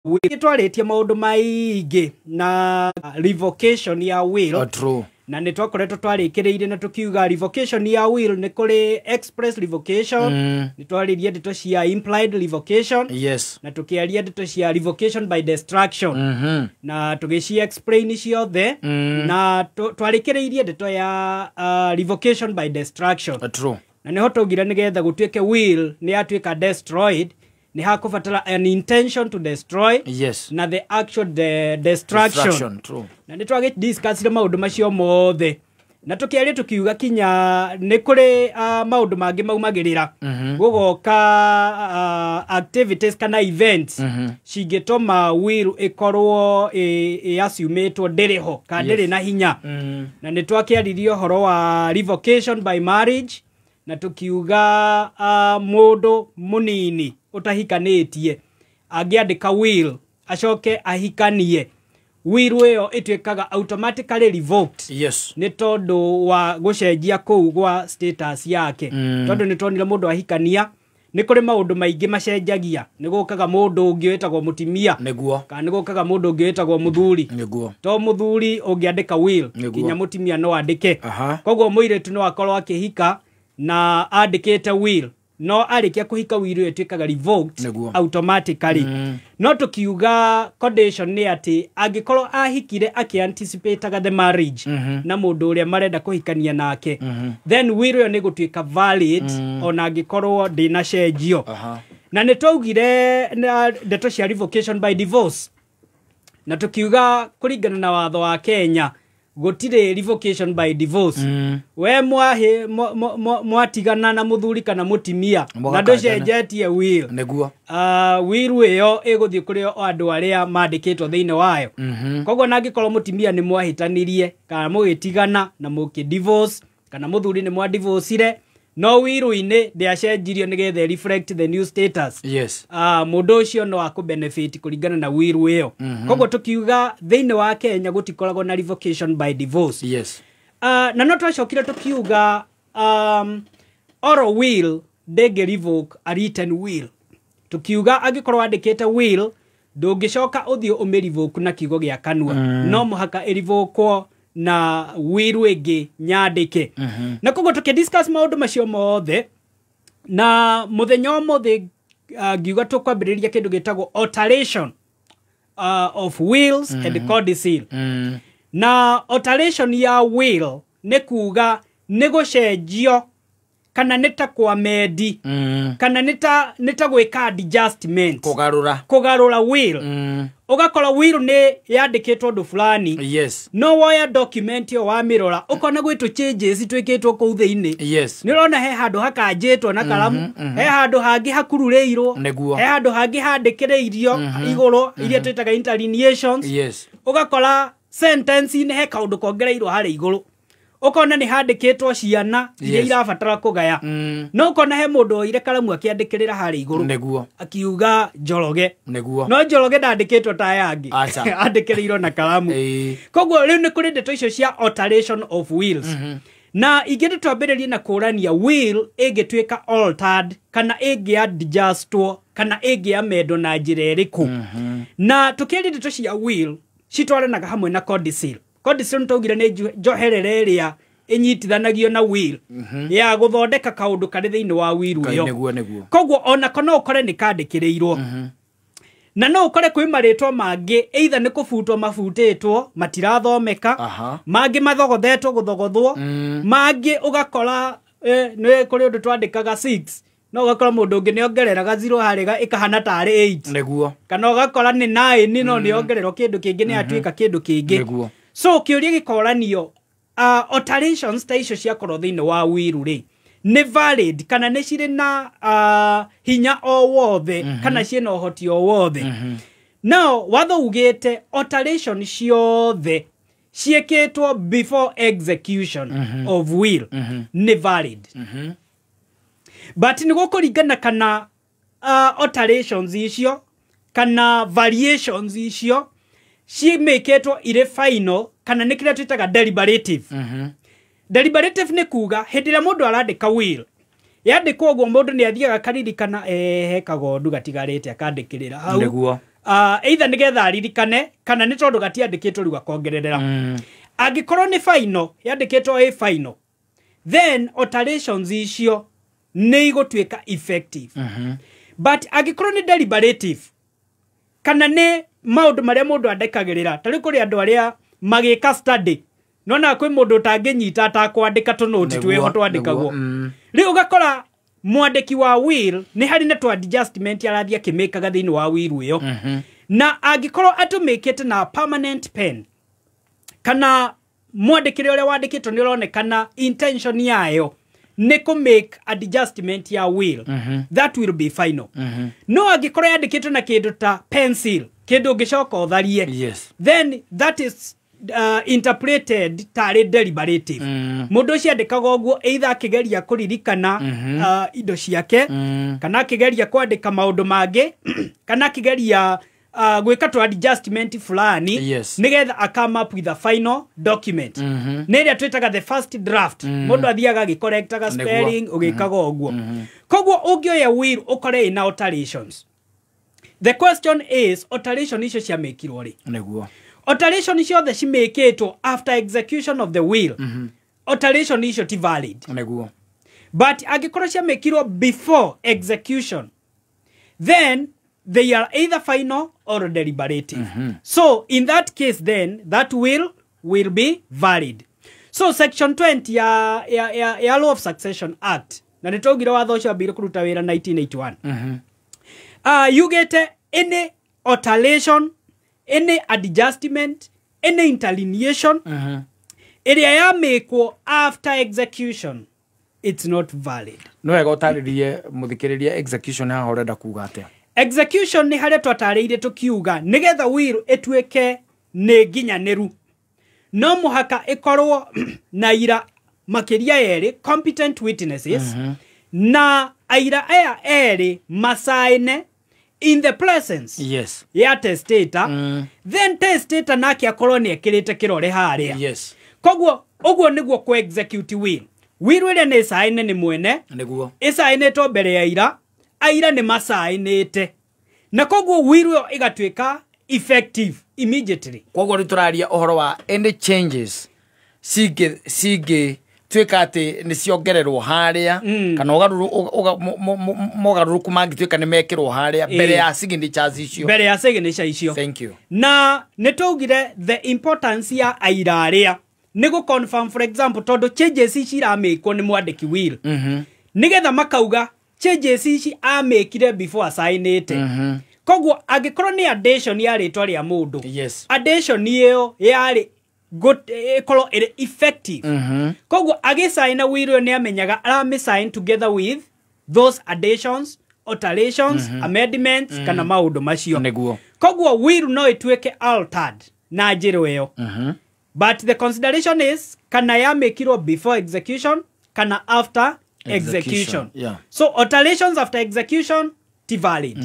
Twarĩtie maũndũ maingĩ na revocation ya will. Oh, true. Na nĩ twakoretwo twarĩkĩrĩirie na tũkiuga revocation ya will nĩ kũrĩ express revocation, nĩ twarĩrie ndeto cia implied revocation, na tũkĩaria ndeto cia revocation by destruction, na tũgĩci explain ciothe, na twarĩkĩrĩirie ndeto ya revocation by destruction. Oh, true. Na nĩho twaugire nĩgetha gũtuĩke will nĩ yatuĩka destroyed, nĩ hakũbatara an intention to destroy na the actual destruction. Destruction, true. Na nĩ twagĩdiscussire maũndũ macio mothe na tũkĩaria tũkiuga kinya nĩ kũrĩ maũndũ mangĩ maumagĩrĩra, gũgoka activities kana events cingĩtũma will ĩkorwo ĩasumĩtwo ndĩrĩ ho kana ndĩrĩ na hinya. Na nĩ twakĩaririe ũhoro wa revocation by marriage na tũkiuga mũndũ mũnini ũtahikanĩtie angĩandĩka will acoke ahikanie, will ĩyo ĩtuĩkaga automatically revoked nĩ tondũ wa gũcenjia kũu gwa status yake. Tondũ nĩ tuonire mũndũ ahikania nĩ kũrĩ maũndũ maingĩ macenjagia, nĩ gũkaga mũndũ ũngĩ wĩtagwo mũtimia kana nĩ gũkaga mũndũ ũngĩ wĩtagwo mũthuri. To mũthuri ũngĩandĩka will, kinya mũtimia no andĩke. Koguo mũirĩtu no akorwo akĩhika na andĩkĩte will, no arĩkia kũhika will ĩyo ĩtuĩkaga revoked automatically. No tũkiuga condition nĩ atĩ angĩkorwo ahikire akĩanticipataga the marriage na mũndũ ũrĩa marenda kũhikania nake, then will ĩyo nĩ gũtuĩka valid ona angĩkorwo ndĩnacenjio. Na nĩ twaugire na ndeto cia revocation by divorce na tukiuga kũringana na watho wa Kenya gũtirĩ revocation by divorce. We mwahi mwatigana na mũthuri kana mũtimia na Mũgakanjana. ndũcenjetie will, will ĩyo ĩgũthiĩ kũrĩ o andũ arĩa mandĩkĩtwo thĩinĩ wayo. Koguo nangĩkorwo mũtimia nĩ mwahĩtanirie kana mũgĩtigana na mũkĩ divorce kana mũthuri nĩ mwa-divorcire, no will-inĩ ndĩacenjirio nĩgetha reflect the new status, mũndũ ũcio no akũ benefit kũringana na will ĩyo. Koguo tukiuga thĩinĩ wa Kenya gũtikoragwo na revocation by divorce. Na no twacokire tukiuga oral will ndĩngĩ revoke a written will. Tukiuga angĩkorwo wandĩkĩte will ndũngĩcoka ũthiĩ ũmĩrevoke na kiugo gĩa kanua, no mũhaka ĩrevokwo na will ĩngĩ nyandĩke. Na koguo tũkĩdiscuss maũndũ macio mothe na mũthenya ũmũthĩ ngiuga tũkwambĩrĩria kĩndũ gĩtagwo alteration of wills and codicil. Na alteration ya will nĩ kuga nĩ gũcenjio kana nĩ ta kwamendi kana nĩ ta gwĩka adjustment. Kũgarũra. Kũgarũra will. Ũgakora will nĩ yandĩkĩtwo ũndũ fulani, no woya document ĩyo wamĩrora ũkona gwĩ tũ changes twĩkĩtwo kũu thĩinĩ. Nĩ ũrona he handũ hakanjĩtwo na karamu, he handũ hangĩ hakururĩirwo, he handũ hangĩ handĩkĩrĩirio igũrũ iria twĩtaga interlineations. Ũgakora sentence-inĩ he kaũndũ kongereirwo harĩa igũrũ, ũkona nĩ handĩkĩtwo ciana iria irabatara kũgaya, no ũkona he mũndũ oire karamu akĩandĩkĩrĩra harĩa igũrũ akiuga Njoroge, no Njoroge ndandĩkĩtwo ta aya angĩ, Aca. andĩkĩrĩirwo na karamu. Koguo rĩu nĩ kũrĩ ndeto icio cia alteration of wills. Na ingĩ twambĩrĩrie na kũrania will ĩngĩtuĩka altered kana ĩngĩ adjustwo kana ĩngĩ amendwo na njĩra ĩrĩkũ. Na tũkĩaria ndeto cia will citwaranaga hamwe na codicil. Codicil nĩtwaugire nĩ njoherera ĩrĩa ĩnyitithanagio na will ya gũthondeka kaũndũ karĩ thĩinĩ wa will ĩyo. Nĩguo. Koguo onako no ũkore nĩ kandĩkĩrĩirwo na no ũkore kwĩ marĩtwa mangĩ either nĩ kũbutwo mabutĩtwo matirathomeka, mangĩ mathogothetwo gũthogothwo, mangĩ ũgakora nĩ kũrĩ ũndũ twandĩkaga 6 no ũgakora mũndũ ũngĩ nĩ ongereraga 0 harĩa ĩkahana tarĩ 8, kana ũgakora nĩ 9 no nĩ ongererwo kĩndũ kĩngĩ nĩ atuĩka kĩndũ kĩngĩ. So kĩũria gĩkoranio, alterations ta icio ciakorwo thĩinĩ wa will rĩ, nĩ valid kana nĩ cirĩ na hinya o wothe kana ciĩna ũhoti o wothe? Now watho ugĩte alteration ciothe ciĩkĩtwo before execution of will nĩ valid, but nĩ gũkũringana kana alterations icio kana variations icio cimĩkĩtwo irĩ final kana nĩ kĩrĩa twĩtaga deliberative. Deliberative nĩ kuga hĩndĩ ĩrĩa mũndũ arandĩka will, yandĩkwo ũguo mũndũ nĩ athiaga akaririkana he kagondu gatigarĩte akandĩkĩrĩra hau. Either nĩgetha aririkane kana nĩ tondũ gatiandĩkĩtwo rĩu akongererera. Angĩkorwo nĩ final, yandĩkĩtwo ĩ final, then alterations icio nĩ igũtuĩka effective. But angĩkorwo nĩ deliberative kana nĩ maũndũ marĩa mũndũ andĩkagĩrĩra, ta rĩu kũrĩ andũ arĩa magĩka study, nona kwĩ mũndũ ũtangĩnyita atakwandĩka tũnũti twĩho twandĩkagwo. Rĩu ũgakora mwandĩki wa will nĩ harĩ na tũ adjustment arathiĩ akĩmĩkaga thĩinĩ wa will ĩyo. Na angĩkorwo atũmĩkĩte na permanent pen kana mwandĩkĩre ũrĩa wandĩkĩtwo nĩ ũronekana intention yayo nĩ kũ make adjustment ya will, that will be final. No angĩkorwo yandĩkĩtwo na kĩndũ ta pencil, kĩndũ ũngĩcoka ũtharie, then that is interpreted tarĩ deliberative. Mũndũ ũcio andĩkaga ũguo either akĩgeria kũririkana indo ciake, kana akĩgeria kwandĩka maũndũ mangĩ, kana akĩgeria gwĩka tũ adjustment fulani, nĩgetha a come up with a final document. Nĩ ĩrĩa twĩtaga the first draft. Mũndũ athiaga agĩcorrectaga spelling, ũgĩkaga ũguo. Koguo ũngĩoya will ũkore ĩna alterations, the question is, alteration icio ciamĩkirwo rĩ? Alteration ciothe cimĩkĩtwo after execution of the will, alteration icio ti valid. But angĩkorwo ciamĩkirwo before execution, then they are either final or deliberative. So in that case, then that will be valid. So section 20 ya Law of Succession Act, na nĩ twaugire watho ũcio wambĩrĩirie kũruta wĩra 1981, yugĩte any alteration, any adjustment, any interlineation ĩrĩa yamĩkwo after execution, it's not valid. Nĩ wega ũtarĩrie mũthikĩrĩria execution haha ũrenda kuga atĩa. Execution nĩ harĩa twatarĩirie tũkiuga nĩgetha will ĩtuĩke nĩ nginyanĩru, no mũhaka ĩkorwo na ira makĩria erĩ, competent witnesses, na aira aya erĩ macaine in the presence ya testator. Then testator nake akorwo nĩ ekĩrĩte kĩrore harĩa. Koguo ũguo nĩguo kũ execute will. Will ĩrĩa nĩ caine nĩ mwene, ĩcainĩtwo mbere ya aira, aira nĩ macainĩte, na koguo will ĩyo ĩgatuĩka effective immediately. Koguo rĩu tũraria ũhoro wa any changes cingĩ tuĩka atĩ nĩ ciongererwo harĩa, kana mogarũrũku mangĩtuĩka nĩ mekĩrwo harĩa mbere ya signatures icio. Mbere ya signature icio. Thank you. Na nĩ twaugire the importance ya aira arĩa nĩ gũ confirm, for example, tondũ changes ici iramĩkwo nĩ mwandĩki will, nĩgetha makauga changes ici amĩkire before asainĩte. Koguo angĩkorwo nĩ addition ya rĩtwa rĩa mũndũ, addition ĩyo yarĩ ĩkorwo ĩrĩ effective. Koguo agĩcaina will ĩyo nĩ amenyaga aramĩsign together with those additions, alterations, amendments, kana maũndũ macio. Koguo will no ĩtuĩke altered na njĩra ĩyo. But the consideration is kana yamĩkirwo before execution kana after execution. So alterations after execution ti valid.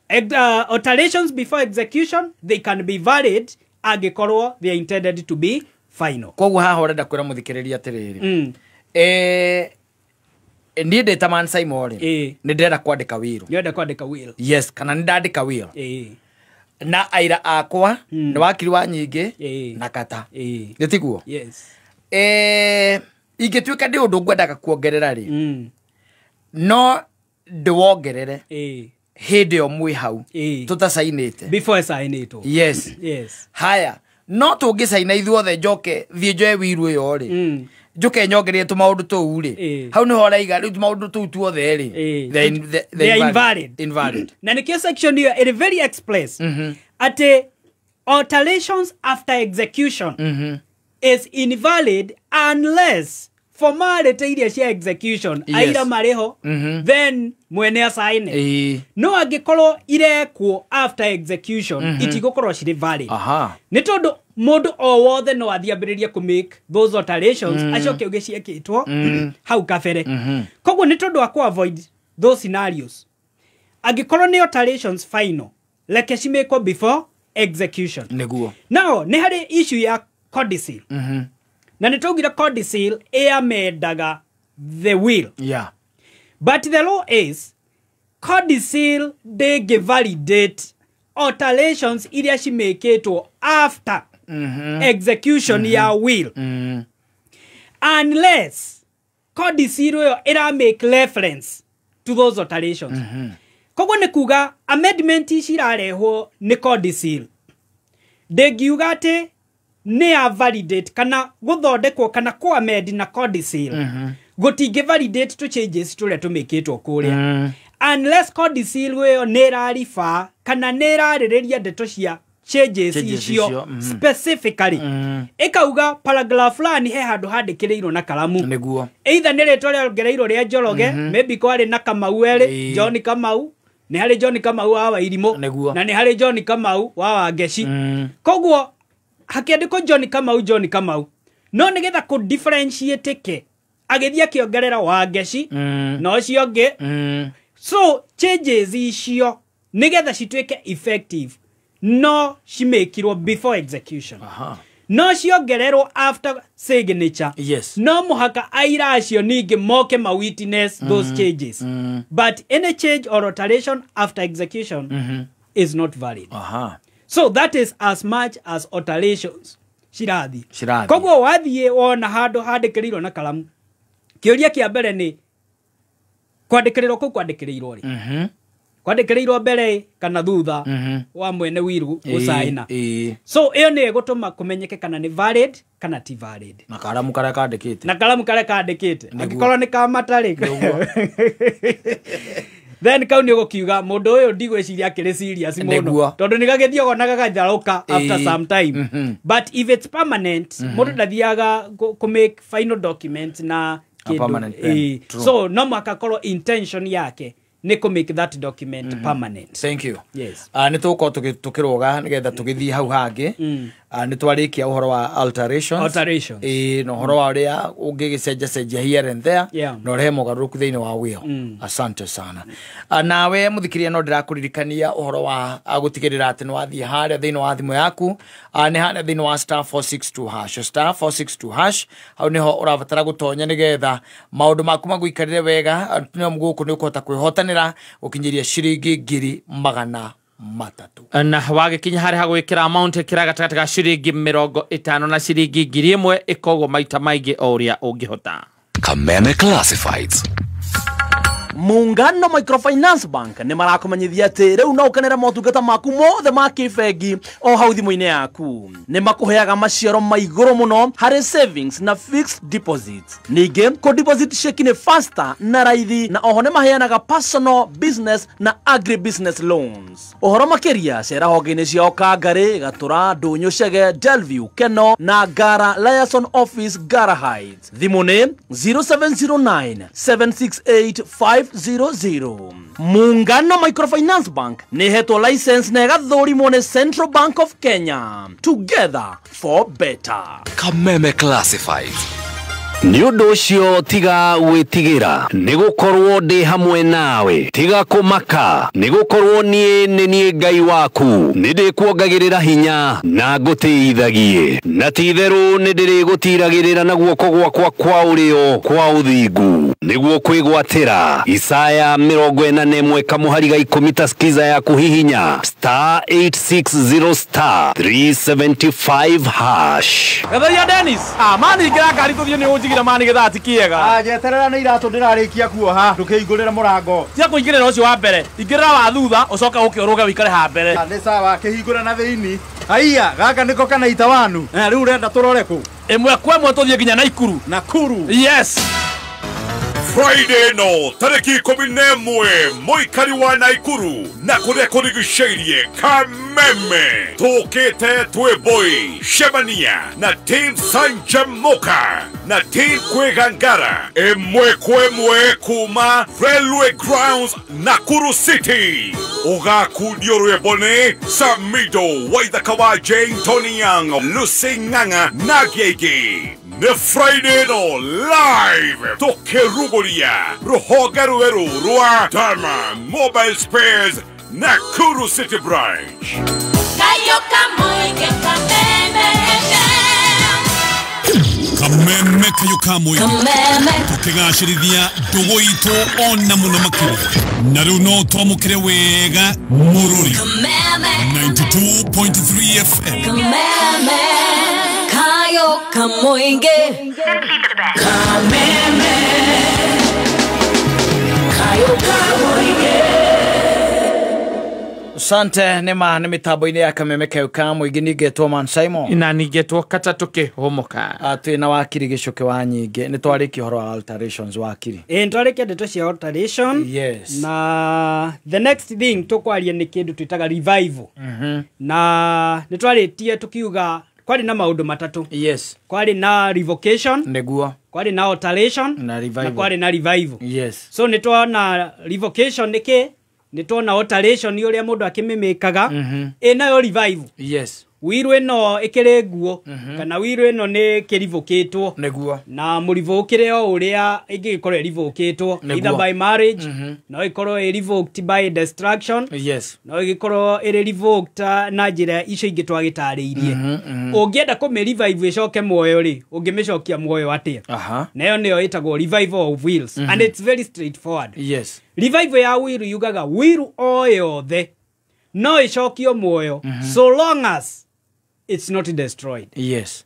Alterations before execution, they can be valid angĩkorwo they are intended to be final. Koguo haha ũrenda kwĩra mũthikĩrĩria atĩrĩrĩ, niĩ ndĩ ta Man Simon rĩ, nĩ ndĩrenda kwandĩka will. Nĩũrenda kwandĩka will. Yes, kana nĩ ndandĩka will. Na aira akwa nĩ wakiri wa nyingĩ na kata. Nĩ tiguo? Yes. Ingĩtuĩka ndĩ ũndũ ngwendaga kuongerera rĩ, no ndĩwongerere hĩndĩ ĩyo mwĩ hau tũtacainĩte. Before ĩcainĩtwo. Yes. Yes. Haya, no tũngĩcaina ithuothe njoke thiĩ njoe will ĩyo rĩ, njoke nyongererie tũmaũndũ tũu rĩ, hau nĩho ũraiga rĩu tũmaũndũ tũu tuothe rĩ, They are invalid. Invalid. Na nĩkĩo section ĩyo ĩrĩ very express atĩ alterations after execution is invalid unless formality iria cia execution, aira marĩho, then mwene acaine. No angĩkorwo irekwo after execution, itigũkorwo cirĩ valid. Nĩ tondũ mũndũ o wothe no athiĩ ambĩrĩrie kũ make those alterations, acoke auge ciekĩtwo hau kabere. Koguo nĩ tondũ wa kũ avoid those scenarios, angĩkorwo nĩ alterations final, reke cimĩkwo before execution. Now nĩ harĩ issue ya codicil. Na nĩ twaugire codicil ĩamendaga the will. But the law is codicil ndĩngĩ validate alterations iria cimĩkĩtwo after execution ya will. Unless codicil ĩyo ĩra make reference to those alterations. Koguo nĩ kuga amendment ici irarehwo nĩ codicil ndĩngiuga atĩ nĩ ya validate kana gũthondekwo kana kũ amend na codicil gũtingĩ validate to changes tũrĩa tũmĩkĩtwo kũrĩa unless codicil ĩyo nĩ ĩrariba kana nĩ ĩrarĩrĩria ndeto cia changes icio specifically. Ĩkauga paragraph fulani he handũ handĩkĩrĩirwo na karamu nĩguo either nĩ rĩtwa rĩongereirwo rĩa Njoroge maybe kwarĩ na Kamau erĩ John Kamau nĩ harĩ John Kamau wa Wairimũ na nĩ harĩ John Kamau wa Wangeci. Koguo hakĩandĩkwo John Kamau John Kamau no nĩgetha kũ differentiate ke agĩthiĩ akĩongerera Wangeci na ũcio ũngĩ. So changes icio nĩgetha cituĩke effective no cimĩkirwo before execution. No ciongererwo after signature. Yes. No mũhaka aira acio ningĩ moke ma witness those changes. But any change or alteration after execution is not valid. So that is as much as alterations cirathi. Koguo wathiĩ wona handũ handĩkĩrĩirwo na karamu kĩũria kĩa mbere nĩ kwandĩkĩrĩrwo kũu kwandĩkĩrĩirwo rĩ kwandĩkĩrĩirwo mbere kana thutha wa mwene wiru gũcaina. So ĩyo nĩ ĩgũtũma kũmenyeke kana nĩ valid kana ti valid. Na karamu karĩa kandĩkĩte. Na karamu karĩa kandĩkĩte. Angĩkorwo nĩ kamatarĩ. Then kau nĩ ũgũkiuga mũndũ ũyũ ndigwĩciria akĩrĩ serious mũno tondũ nĩ gagĩthiaga na gagatharũka after some time. But if it's permanent mũndũ ndathiaga kũ make final document na kĩndũ. So no mũhaka korwo intention yake nĩ kũ make that document permanent. Thank you. Yes. Nĩ tũgũkorwo tũkĩrũga nĩgetha tũgĩthiĩ hau hangĩ. Nĩ twarĩkia ũhoro wa alterations. Alterations. Na ũhoro wa ũrĩa ũngĩgĩcenjacenjia here and there na ũrehe mogarũrũku thĩinĩ wa will. Asante sana. Nawe mũthikĩrĩria no ndĩrakũririkania ũhoro wa gũtigĩrĩra atĩ nĩ wathiĩ harĩa thĩinĩ wa thimũ yaku nĩ harĩa thĩinĩ wa *462# *462# hau nĩho ũrabatara gũtonya nĩgetha maũndũ maku magũikarĩre wega nĩ gũkũ nĩ ũkũhota kwĩhotanĩra gũkinyĩria ciringi 300,000. Na wagĩkinya harĩa hagwĩkĩra amount ĩkĩra gatagatĩ ga ciringi 50 na ciringi 1000 ĩkoguo maita maingĩ o ũrĩa ũngĩhota. Kameme Classifieds. Muungano Microfinance Bank nĩ marakumenyithia atĩ rĩu no ũkenere motungata maku mothe ma kĩbengi o hau thimũ-inĩ yaku. Nĩ makũheaga maciaro ma igũrũ mũno harĩ savings na fixed deposits. Ningĩ kũ deposit cheki nĩ faster na raithi na oho nĩ maheanaga personal, business na agri business loans. Ũhoro makĩria cera honge-inĩ ciao Kangarĩ, Gatũra, Ndũnyũ Chege, Delview, Keno na Ngara Liaison Office, Ngara Heights. Thimũ nĩ 0709 768 500. Muungano Microfinance Bank nĩ ĩhetwo license na ĩgathũrimwo nĩ Central Bank of Kenya. Together for better. Kameme Classifieds. Nĩ ũndũ ũcio tiga gwĩtigĩra nĩ gũkorwo ndĩ hamwe nawe, tiga kũmaka nĩ gũkorwo niĩ nĩ niĩ Ngai waku, nĩ ndĩkuongagĩrĩra hinya na ngũtĩithagie, na ti-itherũ nĩ ndĩrĩgũtiragĩrĩra na guoko gwakwa kwa ũrĩo kwa ũthingu nĩguo kwĩgwatĩra. Isaya 41 kamũhari ga 10 ta skiza ya kũhihinya *860 *375#. Gatharia Dennis, mani ingĩra ngari tũthiĩ nĩ ũnjigire mani gĩthaa ti kĩega. Njeterera nĩ iratũ ndĩrarĩkia kuoha ndũkĩhingũrĩre mũrango. Tiga kũingĩrĩra ũcio wa mbere, ingĩrĩra wa thutha ũcoke ũke ũrũge ũikare ha mbere. Nĩ sawa, kĩhingũre na thĩinĩ. Haiya, gaka nĩko kanaita wanu. Rĩu ũrenda tũrore kũ? Ĩmwe kwa ĩmwe tũthiĩ nginya Naikuru. Nakuru. Yes. Friday no tariki 11 mũikari wa Naikuru na kũrĩa kũrigicĩirie Kameme tũkĩte twĩ Shemania na team Sanjamoka na team Kwegangara ĩmwe kwa ĩmwe kuma Railway Grounds Nakuru City. Ũgakundio rwĩmbo nĩ Samido Waithaka wa Jane Tony Young Lucy Ng'ang'a na Gĩgĩ. Nĩ Friday no live tũkĩrugũria rũhonge rwerũ rwa Dama Mobile Spares Nakuru City Branch. Kameme kayo kamwe tukigacirithia ndũgũ itũ ona mũno makĩria na rĩu no twamũkĩre wega mũrũri na 92.3 FM. Kameme kayo kamoinge. Kameme kayo kamoinge. Sante nema nĩ mĩtambo-inĩ ya Kameme kayo ka mũingĩ ningĩtwo Man Simon na ningĩtwo Katatũ Kĩhũmũka. Twĩ na wakiri Gĩcũkĩ wa Nyingĩ. Nĩ twarĩkia ũhoro wa alterations wakiri. Ĩ nĩtwarĩkia ndeto cia alteration. Yes. Na the next thing tũkwaria nĩ kĩndũ twĩtaga revival. Na nĩ twarĩtie tũkiuga kwarĩ na maũndũ matatũ. Yes. Kwarĩ na revocation. Nĩguo. Kwarĩ na alteration na revival. Na kwarĩ na revival. Yes. So nĩ twona revocation nĩ kĩ? Nĩ twona alteration nĩ ũrĩa mũndũ akĩmĩmĩkaga. Ĩ nayo revival. Yes. Wiru ĩno ĩkĩrĩ nguo kana wiru ĩno nĩ kĩrivũkĩtwo. Nĩguo. Na mũrivũkĩre o ũrĩa ĩngĩgĩkorwo ĩrivũkĩtwo either by marriage, no ĩkorwo ĩ revoked by destruction. Yes. No ĩgĩkorwo ĩrĩ revoked na njĩra icio ingĩ twagĩtarĩirie. Ũngĩenda kũmĩ revive ĩcoke muoyo rĩ, ũngĩmĩcokia muoyo atĩa? Nayo nĩyo ĩtagwo revival of wills. And it's very straightforward. Yes. Revival ya wiru yugaga wiru o yothe no ĩcokio muoyo so long as it's not destroyed. Yes.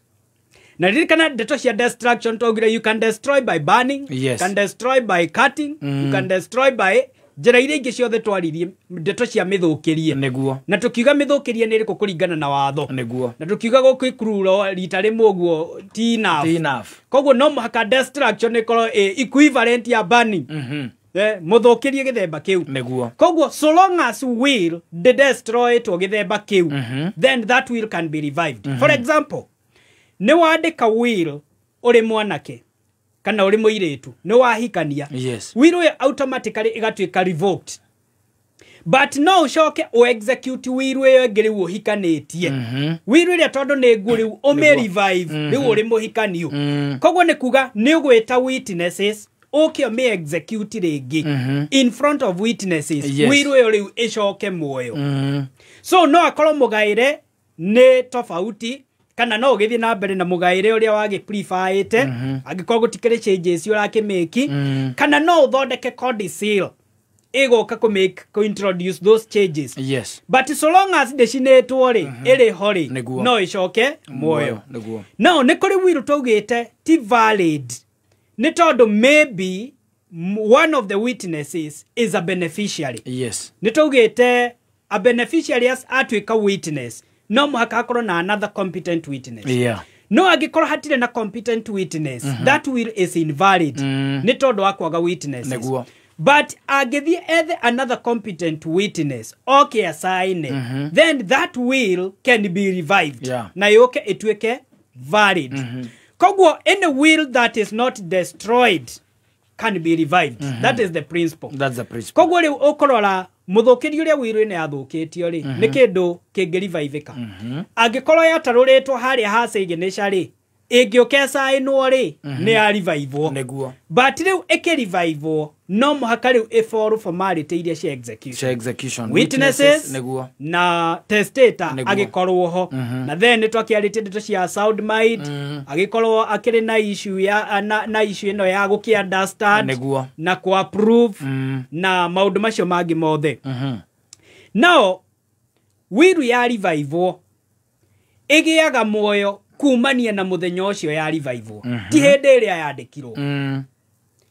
Na ririkana ndeto cia destruction twaugire you can destroy by burning, yes, you can destroy by cutting, you can destroy by njĩra iria ingĩ ciothe twaririe ndeto cia mĩthũkĩrie. Nĩguo. Na tũkiuga mĩthũkĩrie nĩ ĩrĩkũ kũringana na watho. Nĩguo. Na tũkiuga gũkĩkururwo rita rĩmwe ũguo ti enough. Ti enough. Koguo no mũhaka destruction ĩkorwo ĩ equivalent ya burning. Mũthũkĩrie gĩthemba kĩu. Nĩguo. Koguo so long as will the destroy to gĩthemba kĩu, then that will can be revived. For example, nĩ wandĩka will ũrĩ mwanake kana ũrĩ mũirĩtu, nĩ wahikania. Yes. Will ĩyo automatically ĩgatuĩka revoked. But no ũcoke ũ execute will ĩyo ĩngĩ rĩu ũhikanĩtie. Will ĩrĩa tondũ nĩ nguo rĩu ũmĩ revive rĩu ũrĩ mũhikanio. Koguo nĩ kuga nĩ ũgwĩta witnesses ũke ũmĩ execute rĩngĩ in front of witnesses. Yes. Will ĩyo rĩu ĩcoke muoyo. So no akorwo mũgaĩre nĩ tofauti kana no ũgĩthiĩ na mbere na mũgaĩre ũrĩa wagĩ-preferĩte angĩkorwo gũtikĩrĩ changes ũrakĩmĩki, kana no ũthondeke codicil ĩgũka kũ-make kũ-introduce those changes. Yes. But so long as ndĩcinĩtwo rĩ, ĩrĩ ho rĩ, no ĩcoke muoyo. Nĩguo. No nĩ kũrĩ will twaugĩte ti valid nĩ tondũ maybe one of the witnesses is a beneficiary. Yes. Nĩ twaugĩte a beneficiary atuĩka witness no mũhaka akorwo na another competent witness. Yeah. No angĩkorwo hatirĩ na competent witness, that will is invalid nĩ tondũ wa kwaga witnesses. Nĩguo. But angĩthiĩ ethe another competent witness oke asaine, then that will can be revived. Yeah. Na yũke ĩtuĩke valid. Koguo any will that is not destroyed can be revived. That is the principle. That's the principle. Koguo rĩu ũkũrora mũthũkĩri ũrĩa will ĩno yathũkĩtio rĩ, nĩ kĩndũ kĩngĩ-revivĩka. Angĩkorwo yatarũrĩtwo harĩa ha signature rĩ, ĩngĩũka ĩcainwo rĩ, nĩ ya revivwo. Nĩguo. But rĩu ĩkĩ-revivwo no mũhaka rĩu ĩ-follow formality iria cia execution. Cia execution. Witnesses nĩguo. Na testator agĩkorwo ho. Na then nĩ twakĩarĩtie ndeto cia sound mind, agĩkorwo akĩrĩ na issue ya na issue ĩno ya gũkĩ understand nĩguo, na kũ approve na maũndũ macio mangĩ mothe. Now will ya revivwo ĩgĩaga muoyo kumania na mũthenya ũcio ya revivwo, ti hĩndĩ ĩrĩa yandĩkirwo.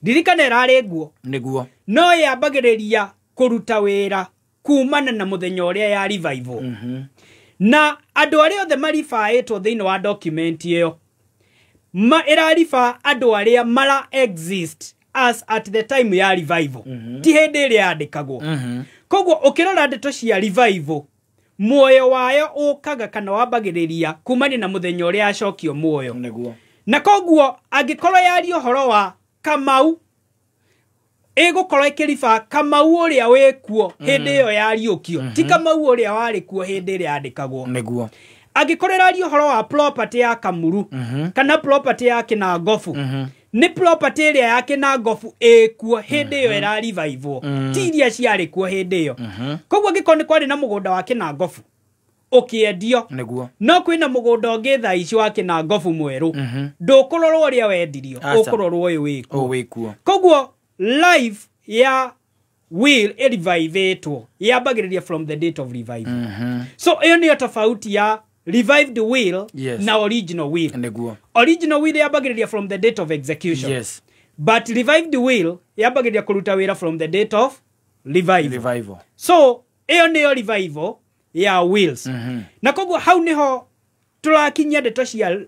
Ririkana ĩrarĩ nguo. Nĩguo. No yambagĩrĩria kũruta wĩra kumana na mũthenya ũrĩa ya revivwo. Na andũ arĩa othe maribaĩtwo thĩinĩ wa document ĩyo ĩrariba andũ arĩa mara exist as at the time ya revival, ti hĩndĩ ĩrĩa yandĩkagwo. Koguo ũkĩrora ndeto cia revival, muoyo wayo ũkaga kana wambagĩrĩria kumania na mũthenya ũrĩa yacokio muoyo. Nĩguo. Na koguo angĩkorwo yaria ũhoro wa Kamau, ĩgũkorwo ĩkĩriba Kamau ũrĩa wĩkuo hĩndĩ ĩyo yariũkio, ti Kamau ũrĩa warĩ kuo hĩndĩ ĩrĩa yandĩkagwo. Nĩguo. Angĩkorwo ĩraria ũhoro wa property ya Kamuru kana property ya Kĩnangobu, nĩ property ĩrĩa ya Kĩnangobu ĩkuo hĩndĩ ĩyo ĩrarivivwo, ti iria ciarĩ kuo hĩndĩ ĩyo. Koguo angĩkorwo nĩ kwarĩ na mũgũnda wa Kĩnangobu ũkĩendio, nĩguo, no kwĩna mũgũnda ũngĩ thaa ici wa Kĩnangobu mwerũ, ndũkũrorwo ũrĩa wendirio, ũkũrorwo ũyũ wĩkuo. Koguo Koguo life ya will ĩrevivĩtwo yambagĩrĩria from the date of revival. So ĩyo nĩyo tofauti ya revived will na original will. Nĩguo. Original will yambagĩrĩria from the date of execution. But revived will yambagĩrĩria kũruta wĩra from the date of revival. So ĩyo nĩyo revival ya wills. Na koguo hau nĩho tũrakinyia ndeto cia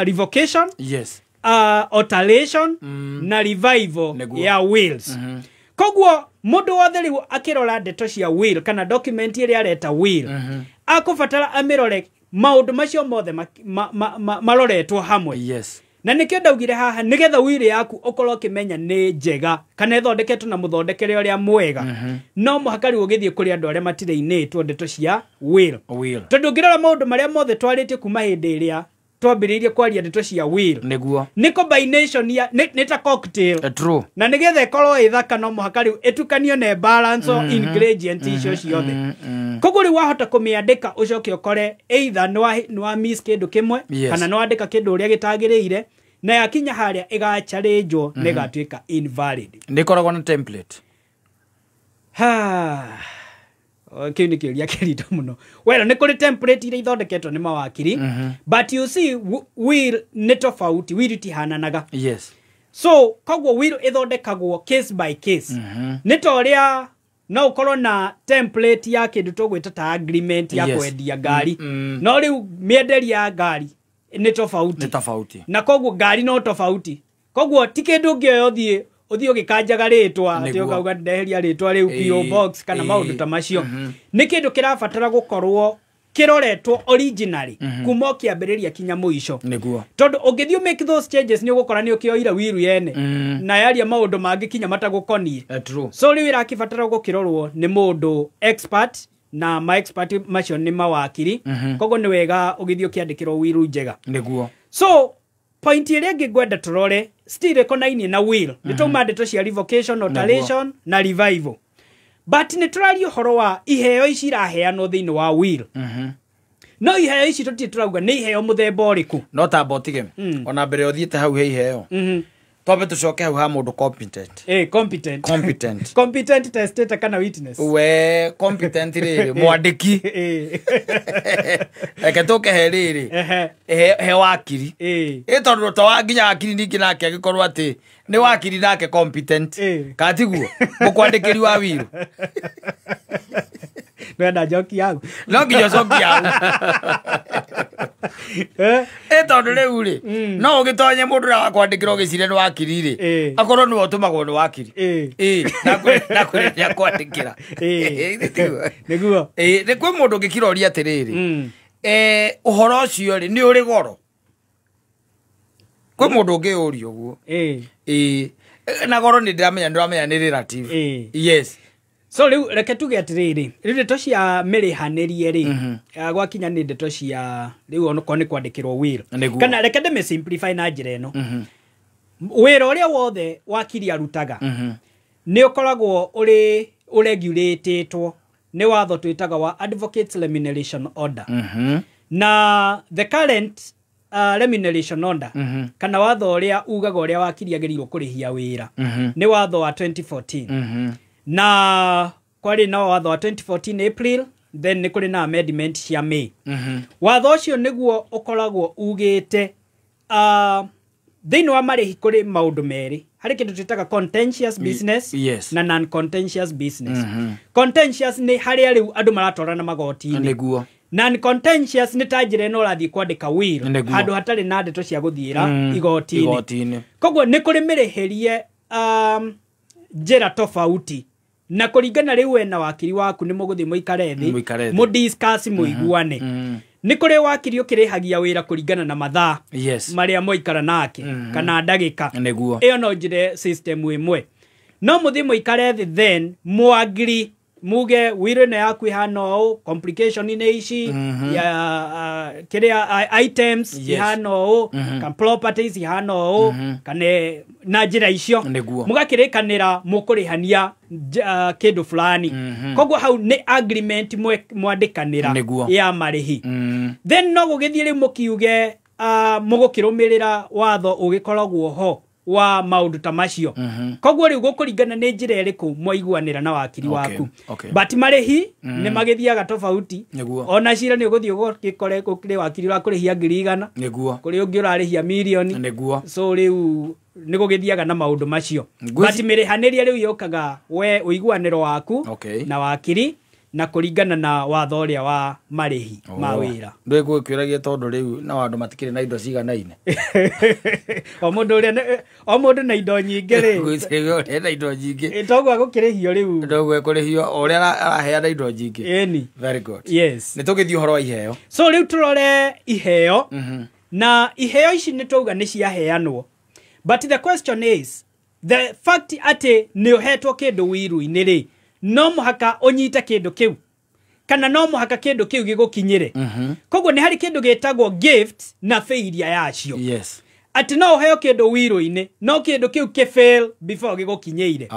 revocation, alteration na revival ya wills. Koguo mũndũ wothe rĩu akĩrora ndeto cia will kana document ĩrĩa areta will, akũbatara amĩrore maũndũ macio mothe maroretwo hamwe. Na nĩkĩo ndaugire haha nĩgetha will yaku ũkorwo ũkĩmenya nĩ njega kana ĩthondeketwo na mũthondekere ũrĩa mwega, no mũhaka rĩu ũgĩthiĩ kũrĩ andũ arĩa matirĩinĩtwo ndeto cia will. Tondũ ũngĩrora maũndũ marĩa mothe twarĩtie kuma hĩndĩ ĩrĩa twambĩrĩirie kwaria ndeto cia will, nĩguo nĩ combination ya nĩ ta cocktail. True. Na nĩgetha ĩkorwo ĩthaka no mũhaka rĩu ĩtukanio na balance o ingredient icio ciothe. Koguo rĩu wahota kũmĩandĩka ũcoke ũkore either nĩ wa miss kĩndũ kĩmwe, kana nĩ wandĩka kĩndũ ũrĩa gĩtagĩrĩire, na yakinya harĩa ĩgacharĩnjwo na ĩgatuĩka invalid. Nĩ ĩkoragwo na template. Ha, kĩu nĩ kĩũria kĩritũ mũno. Well, nĩ kũrĩ template iria ithondeketwo nĩ mawakiri, but you see will nĩ tofauti, will itihananaga. So koguo will ĩthondekagwo case by case. Nĩ ta ũrĩa no ũkorwo na template ya kĩndũ tũgwĩta ta agreement ya kwendia ngari, no rĩu mĩenderie ya ngari nĩ tofauti. Nĩ tofauti. Na koguo ngari no tofauti. Koguo ti kĩndũ ũngĩoya ũthiĩ ũgĩkanjaga rĩtwa atĩ ũkauga ndeheria rĩtwa rĩu PO box kana maũndũ ta macio. Nĩ kĩndũ kĩrabatara gũkorwo kĩroretwo originally kuma ũkĩambĩrĩria kinya mũico. Nĩguo. Tondũ ũngĩthiĩ make those changes nĩ ũgũkora nĩ ũkĩoire will yene na yaria maũndũ mangĩ kinya matagũkoniĩ. True. So rĩu ĩrakĩbatara gũkĩrorwo nĩ mũndũ expert, na ma expert macio nĩ mawakiri. Koguo nĩ wega ũgĩthiĩ ũkĩandĩkĩrwo will njega. Nĩguo. So point ĩrĩa ĩngĩ ngwenda tũrore still ĩkonainie na will. Nĩ twauma ndeto cia revocation, alteration na revival, but nĩ tũraria ũhoro wa iheo ici iraheanwo thĩinĩ wa will. No iheo ici tũtirĩ tũrauga nĩ iheo mũthemba ũrĩkũ. No tamba ũtige ona mbere ũthiĩte hau he iheo, twambe tũcoke hau ha mũndũ competent. Competent. Competent. Competent testator kana witness. We competent rĩrĩ mwandĩki. Reke tũke he rĩrĩ he wakiri. Ĩ tondũ to wa nginya wakiri ningĩ nake angĩkorwo atĩ nĩ wakiri nake competent, katiguo mũkwandĩkĩri wa will. Ndwenda njoki hau. No nginya ũcoki hau. Ĩ tondũ rĩu rĩ no ũgĩtonye mũndũ ũrĩa wakwandĩkĩra ũgĩciria nĩ wakiri rĩ, akorwo nĩwe ũtũmagwo nĩ wakiri. Na kwĩrĩ nĩakwandĩkĩra. Nĩguo. Nĩ kwĩ mũndũ ũngĩkĩroria atĩrĩrĩ, ũhoro ũcio rĩ nĩ ũrĩ goro. Kwĩ mũndũ ũngĩũria ũguo. Na goro nĩ ndĩramenya nĩ relative. Yes. So rĩu reke tuge atĩrĩrĩ, rĩu ndeto cia mĩrĩhanĩrie rĩ, gwakinya nĩ ndeto cia rĩu onokorwo nĩ kwandĩkĩrwo will. Kana reke ndĩmĩ simplify na njĩra ĩno. Wĩra ũrĩa wothe wakiri arutaga nĩ ũkoragwo ũrĩ ũregulatĩtwo nĩ watho twĩtaga wa Advocates Remuneration Order. Na the current remuneration order, kana watho ũrĩa ugaga ũrĩa wakiri agĩrĩirwo kũrĩhia wĩra, nĩ watho wa 2014. Na kwarĩ na watho wa 2014 April, then nĩ kũrĩ na amendment cia May. Watho ũcio nĩguo ũkoragwo ugĩte thĩinĩ wa marĩhi kũrĩ maũndũ merĩ. Harĩ kĩndũ twĩtaga contentious business na non-contentious business. Contentious nĩ harĩa rĩu andũ maratwarana magoti-inĩ. Nĩguo. Non-contentious nĩ ta njĩra ĩno ũrathiĩ kwandĩka will handũ hatarĩ na ndeto cia gũthiĩra igoti-inĩ. Koguo nĩ kũrĩ mĩrĩhĩrie njĩra tofauti, na kũringana rĩu we na wakiri waku nĩ mũgũthiĩ mũikare thĩ mũdiscuss mũiguane. Nĩ kũrĩ wakiri ũkĩrĩhagia wĩra kũringana na mathaa marĩa mwaikara nake kana ndagĩka. Ĩyo no njĩra system ĩmwe. No mũthiĩ mũikare thĩ then mũagree muge will ĩno yaku ihana ũũ, complication nĩ ici, ya kĩrĩa items ihana ũũ, kana properties ihana ũũ, kana na njĩra icio mũgakĩrĩkanĩra mũkũrĩhania kĩndũ fulani. Koguo hau nĩ agreement mwandĩkanĩra ya marĩhi. Then no gũgĩthiĩ rĩu mũkiuge mũgũkĩrũmĩrĩra watho ũgĩkoragwo ho wa maũndũ ta macio. Koguo rĩu gũkũringana nĩ njĩra ĩrĩkũ mwaiguanĩra na wakiri waku. But marĩhi nĩ magĩthiaga tofauti. Ona cira nĩ ũgũthiĩ ũgĩkore kũrĩ wakiri ũrakũrĩhia 100,000. Nĩguo. Kũrĩ ũngĩ ũrarĩhia mirioni. Nĩguo. So rĩu nĩ gũgĩthiaga na maũndũ macio. But mĩrĩhanĩria rĩu yũkaga we ũiguanĩro waku na wakiri na kũringana na watho ũrĩa wa marĩhi ma wĩra. Ndũgũkĩũragia tondũ rĩu na andũ matikĩrĩ na indo ciganaine. O mũndũ ũrĩa o mũndũ na indo nyingĩ rĩ. Ũrĩa na indo nyingĩ. Toguo agũkĩrĩhio rĩu. Toguo ekũrĩhio o ũrĩa araheana indo nyingĩ. Ĩni. Very good. Yes. Nĩ tũgĩthiĩ ũhoro wa iheo. So rĩu tũrore iheo. Na iheo ici nĩ twauga nĩ ciaheanwo. But the question is, the fact atĩ nĩ ũhetwo kĩndũ wiru-inĩ rĩ, no mũhaka ũnyite kĩndũ kĩu kana no mũhaka kĩndũ kĩu gĩgũkinyĩre. Koguo nĩ harĩ kĩndũ gĩtagwo gift na failure yacio. Yes. Atĩ no ũheo kĩndũ wiru-inĩ no kĩndũ kĩu kĩ fail before gĩgũkinyĩire.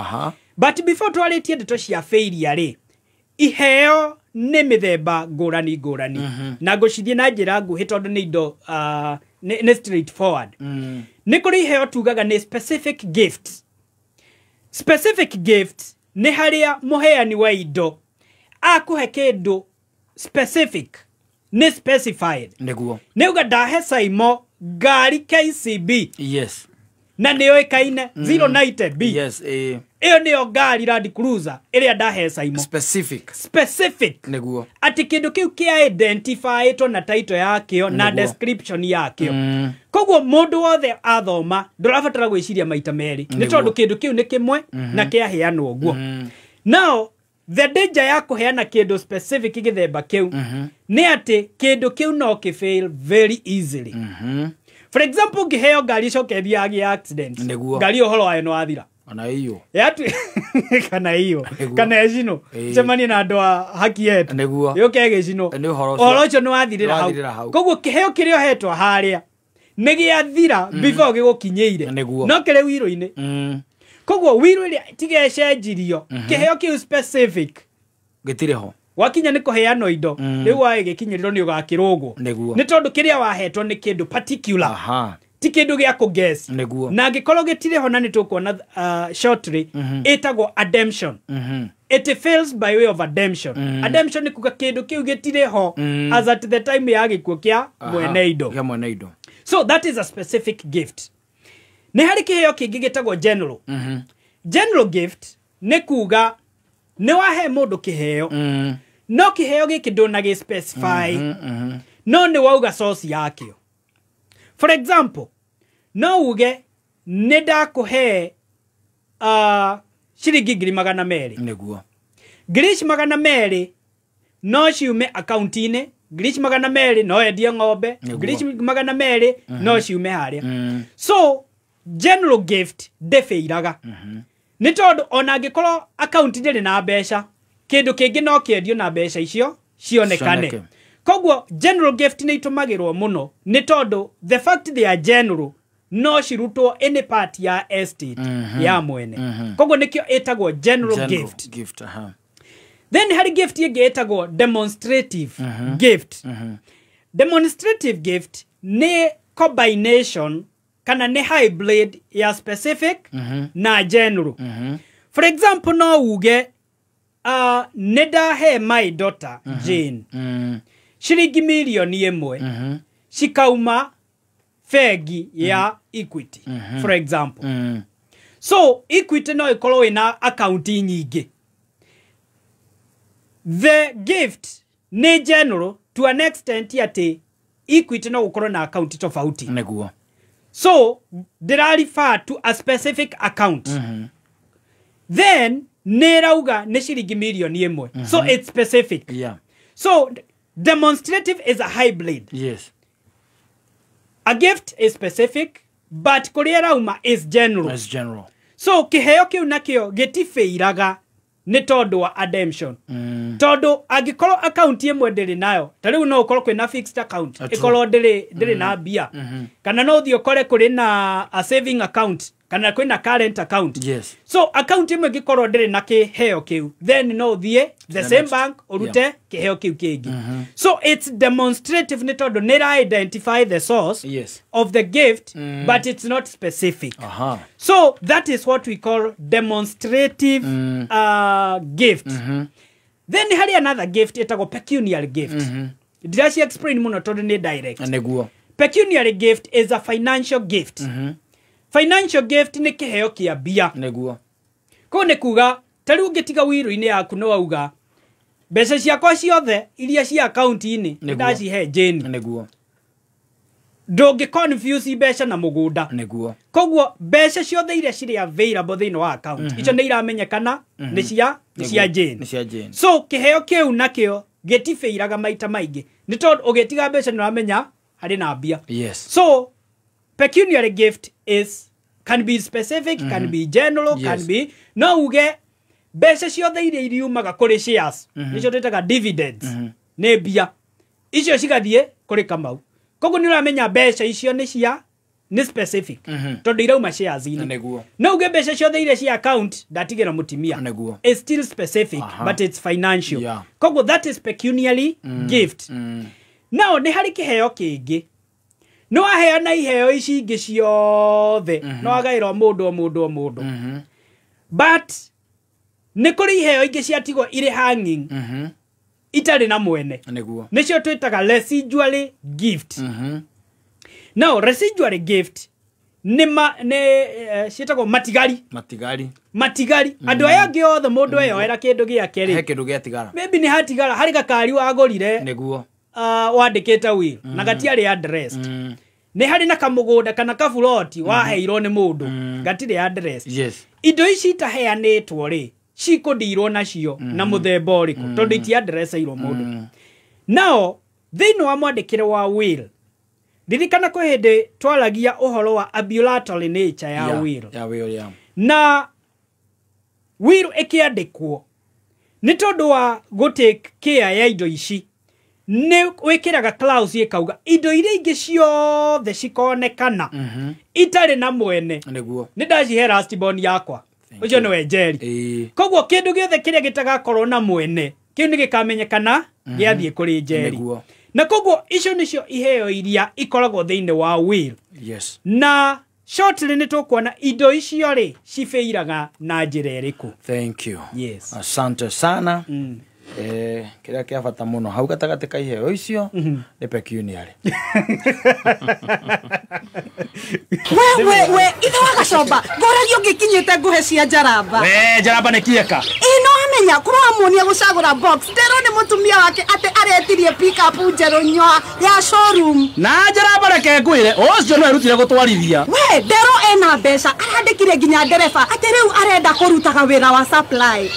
But before twarĩtie ndeto cia failure rĩ, iheo nĩ mĩthemba ngũrani ngũrani. Na ngũcithiĩ na njĩra nguhĩ tondũ nĩ indo nĩ straightforward. Nĩ kũrĩ iheo tugaga nĩ specific gift. Specific gift nĩ harĩa mũheani wa indo akũhe kĩndũ specific, nĩ specified. Nĩguo. Nĩ uga ndahe Saimo ngari KCB. Yes. Na nĩyo ĩkaine 090B. Yes, ĩyo nĩyo ngari Land Cruiser ĩrĩa ndahe Saimo. Specific. Specific. Nĩguo. Atĩ kĩndũ kĩu kĩa identifyĩtwo na title yakĩo na description yakĩo. Koguo mũndũ wothe athoma ndũrabatara gwĩciria maita merĩ nĩ tondũ kĩndũ kĩu nĩ kĩmwe na kĩaheanwo ũguo. Now the danger ya kũheana kĩndũ specific gĩthemba kĩu nĩ atĩ kĩndũ kĩu no kĩ fail very easily. For example, ũngĩheo ngari ĩcoke ĩthiage accident, ngari ũhoro wayo nĩ wathira. Kana iyo. Kana iyo. Kana ĩcinwo. Cemanie na andũ a haki yetu. Nĩguo. Yũke ĩgĩcinwo. Ũhoro ũcio nĩ wathirĩra hau. Koguo kĩheo kĩrĩa ũhetwo harĩa nĩ gĩathira before gĩgũkinyĩire. No kĩrĩ wiro-inĩ. Koguo wiro ĩrĩa tiga ĩcenjirio, kĩheo kĩu specific gĩtirĩ ho. Wakinya nĩ kũheanwo indo, rĩu waĩ gĩkinyĩrĩrwo nĩ ũgakĩrũgwo. Nĩ tondũ kĩrĩa wahetwo nĩ kĩndũ particular. Ti kĩndũ gĩa kũguess. Na angĩkorwo gĩtirĩ ho na nĩ tũkuona shortly, ĩtagwo ademption. It fails by way of ademption. Ademption nĩ kuga kĩndũ kĩu gĩtirĩ ho as at the time ya gĩkuũ kĩa mwene indo. Kĩa mwene indo. So that is a specific gift. Nĩ harĩ kĩheo kĩngĩ gĩtagwo general. General gift nĩ kuga nĩ wahe mũndũ kĩheo. No kĩheo gĩkĩ ndũnagĩ specify. No nĩ wauga source yakĩo. For example, no uge nĩ ndakũhe ciringi 200,000. Nĩguo. 200,000 no ciume akaunti-inĩ, 200,000 no endie ng'ombe, 200,000 no ciume harĩa. So general gift ndĩbĩiraga. Nĩ tondũ ona angĩkorwo akaunti ndĩrĩ na mbeca, kĩndũ kĩngĩ no kĩendio na mbeca icio cionekane. Koguo general gift nĩ itũmagĩrwo mũno nĩ tondũ the fact they are general no cirutwo any part ya estate ya mwene. Koguo nĩkĩo ĩtagwo general gift. Gift. Then harĩ gift ĩngĩ ĩtagwo demonstrative gift. Demonstrative gift nĩ combination kana nĩ hybrid ya specific na general. For example, no uge nĩ ndahe my daughter Jane ciringi 1,000,000 cikauma bengi ya Equity, for example. So Equity no ĩkorwo ĩna akaunti nyingĩ. The gift nĩ general to an extent atĩ Equity no gũkorwo na akaunti tofauti. Nĩguo. So ndĩra refer to a specific account. Then nĩ ĩrauga nĩ ciringi 1,000,000. So it's specific. Yeah. So demonstrative is a hybrid. Yes. A gift is specific, but kũrĩa ĩrauma is general. Is general. So kĩheo kĩu nakĩo gĩtibĩiraga nĩ tondũ wa ademption. Tondũ angĩkorwo akaunti ĩmwe ndĩrĩ nayo, ta rĩu no ũkorwo kwĩna fixed account, ĩkorwo ndĩrĩ na mbia. Kana no ũthiĩ ũkore kũrĩ na a saving account, Kana kwĩna current account. Yes. So account ĩmwe ĩngĩkorwo ndĩrĩ na kĩheo kĩu, then no ũthiĩ the same next. Bank ũrute kĩheo kĩu kĩngĩ. So it's demonstrative nĩ tondũ nĩ ĩra identify the source of the gift, but it's not specific. So that is what we call demonstrative gift. Then harĩ another gift ĩtagwo pecuniary gift. Ndiraci explain mũno tondũ nĩ direct. Nĩguo. Pecuniary gift is a financial gift. Financial gift nĩ kĩheo kĩa mbia. Nĩguo. Kũu nĩ kuga ta rĩu ũngĩtiga wiro-inĩ yaku nĩ wauga mbeca ciakwa ciothe iria cia akaunti-inĩ Nĩguo. ndacihe Jane. Nĩguo. Ndũngĩ confuse mbeca na mũgũnda. Nĩguo. Koguo mbeca ciothe iria cirĩ available thĩinĩ wa account icio nĩ iramenyekana nĩ cia Jane. Nĩ cia Jane. So kĩheo kĩu nakĩo gĩtibĩiraga maita maingĩ nĩ tondũ ũgĩtiga mbeca nĩ ũramenya harĩ na mbia. So pecuniary gift is can be specific, can be general, can be no uge mbeca ciothe iria iriumaga kũrĩ shares, nĩcio twĩtaga dividends, nĩ mbia icio cigathiĩ kũrĩ Kamau. Koguo nĩ ũramenya mbeca icio nĩ specific tondũ irauma shares-inĩ. Nĩguo. No uge mbeca ciothe iria cia account ndatigĩra mũtimia. Nĩguo. It's still specific, but it's financial. Koguo that is pecuniary gift. Now nĩ harĩ kĩheo kĩngĩ. Nĩ waheana iheo ici ingĩ ciothe, nĩ wagaĩrwo mũndũ o mũndũ o mũndũ, but nĩ kũrĩ iheo ingĩ ciatigwo irĩ hanging itarĩ na mwene. Nĩguo. Nĩcio twĩtaga residuary gift. Now residuary gift nĩ ma nĩ ciĩtagwo matigari. Matigari. Matigari. Andũ aya angĩ othe mũndũ eyoera kĩndũ gĩake He rĩ, kĩndũ gĩatigara. Maybe nĩ hatigara harĩ gakari wagũrire Nĩguo. Wandĩkĩte will na gatiarĩ addressed. Nĩ harĩ na kamũgũnda kana kaburoti waheirwo nĩ mũndũ, gatirĩ addressed. Indo ici itaheanĩtwo rĩ, cikũndirwo nacio na mũthemba ũrĩkũ tondũ itiadreceirwo mũndũ? Nao thĩinĩ wa mwandĩkĩre wa will, ririkana kwĩ hĩndĩ twaragia ũhoro wa ambulatory nature ya will. Ya will, yeah. Na will ĩkĩandĩkwo nĩ tondũ wa gũtake care ya indo ici, nĩ wĩkĩraga clause ĩkauga indo iria ingĩ ciothe cikonekana itarĩ na mwene, Nĩguo. nĩ ndacihe last born yakwa, ũcio nĩwe Njeri. Koguo kĩndũ gĩothe kĩrĩa gĩtagakorwo na mwene, kĩu nĩ gĩkamenyekana gĩathiĩ kũrĩ Njeri. Nĩguo. Na koguo icio nĩcio iheo iria ikoragwo thĩinĩ wa will. Na shortly nĩ tũkuona indo icio rĩ cibĩiraga na njĩra ĩrĩkũ. Thank you. Yes. Asante sana. Kĩrĩa kĩa bata mũno hau gatagatĩ ka iheo icio nĩ pecuniary. We we we, ithe wa gacomba ngoragia ũngĩkinyĩte nguhe cia njaramba. We njaramba nĩ kieka. Ĩ no amenya kũramuonia gũcagũra box nderwo nĩ mũtumia wake atĩ aretirie pickup njerũ nyoa ya showroom. Na njaramba reke ngwĩre ũcio no erutire gũtwarithia. We nderwo ena mbeca, arandĩkire nginya ndereba atĩ rĩu arenda kũrutaga wĩra wa supply.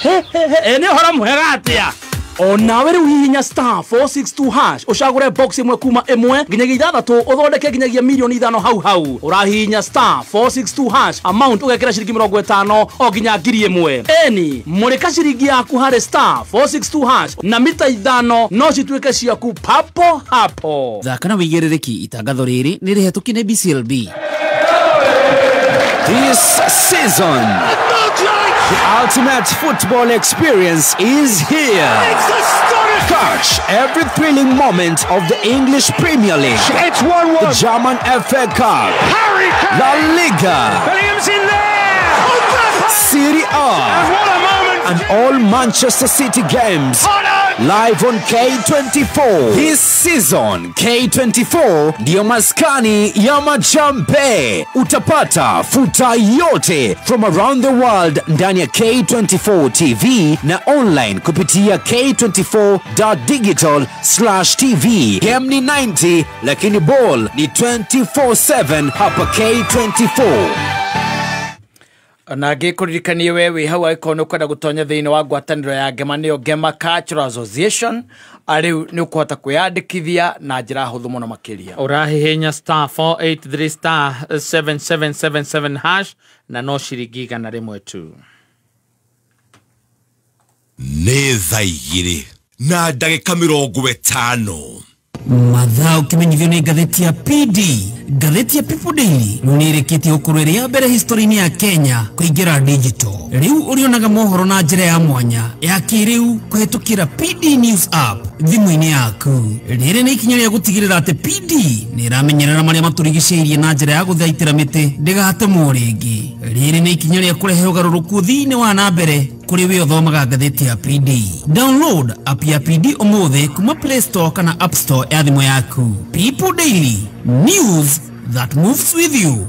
Ĩ nĩ ũhoro mwega atĩa? Onawe rĩu hihinya *462# ũcagũre box ĩmwe kuma 1 nginyagia 6 ũthondeke nginyagia mirioni 5 hau hau. Ũrahihinya *462# amount ũgekĩra ciringi 50 o nginya 1000. Eni mũrĩka ciringi yaku harĩ *462# na mita 5 no cituĩke ciaku papo hapo. Thaka na wĩigĩrĩrĩki itangatho rĩrĩ nĩ rĩhetũkie nĩ BCLB. This season, the ultimate football experience is here. Catch every thrilling moment of the English Premier League. It's 1-1. The German FA Cup. Harry Kane. La Liga. Williams in there. Serie A. And what a moment. And all Manchester City games. Live on K24. This season, K24 ndiyo maskani ya majambe. Utapata futa yote from around the world ndani ya K24 TV na online kupitia k24.digital/tv. Game ni 90 lakini ball ni 24/7 hapa K24. Na ngĩkũririkanie we wĩ hau angĩkorwo nĩ ũkwenda gũtonya thĩinĩ wa ngwatanĩro ya Ngema nĩyo Ngema Cultural Association, rĩu nĩ ũkũhota kwĩyandĩkithia na njĩra hũthũ mũno makĩria. Ũrahihinya *483*7777# na no ciringi 100 tu. Nĩ thaa 2:50. Mathaa ũkĩmenyithio nĩ ngathĩti ya PD. Ngathĩti ya People Daily rĩu nĩ ĩrĩkĩtie gũkorwo ĩrĩ ya mbere history-inĩ ya Kenya kũingĩra digital. Rĩu ũrĩonaga mohoro na njĩra ya mwanya ya kĩrĩu kũhetũkĩra PD News app thimũ-inĩ yaku. Rĩrĩ nĩ ikinya rĩa gũtigĩrĩra atĩ PD nĩ ĩramenyerera marĩa matũrigicĩirie na njĩra ya gũthaitĩra mĩtĩ ndĩgatemwo rĩngĩ. Rĩrĩ nĩ ikinya rĩa kũrehe ũgarũrũku thĩinĩ wa na mbere kũrĩ we ũthomaga ngathĩti ya PD. Download app ya PD ũmũthĩ kuma Play Store kana App Store ya thimũ yaku. People Daily, news that moves with you.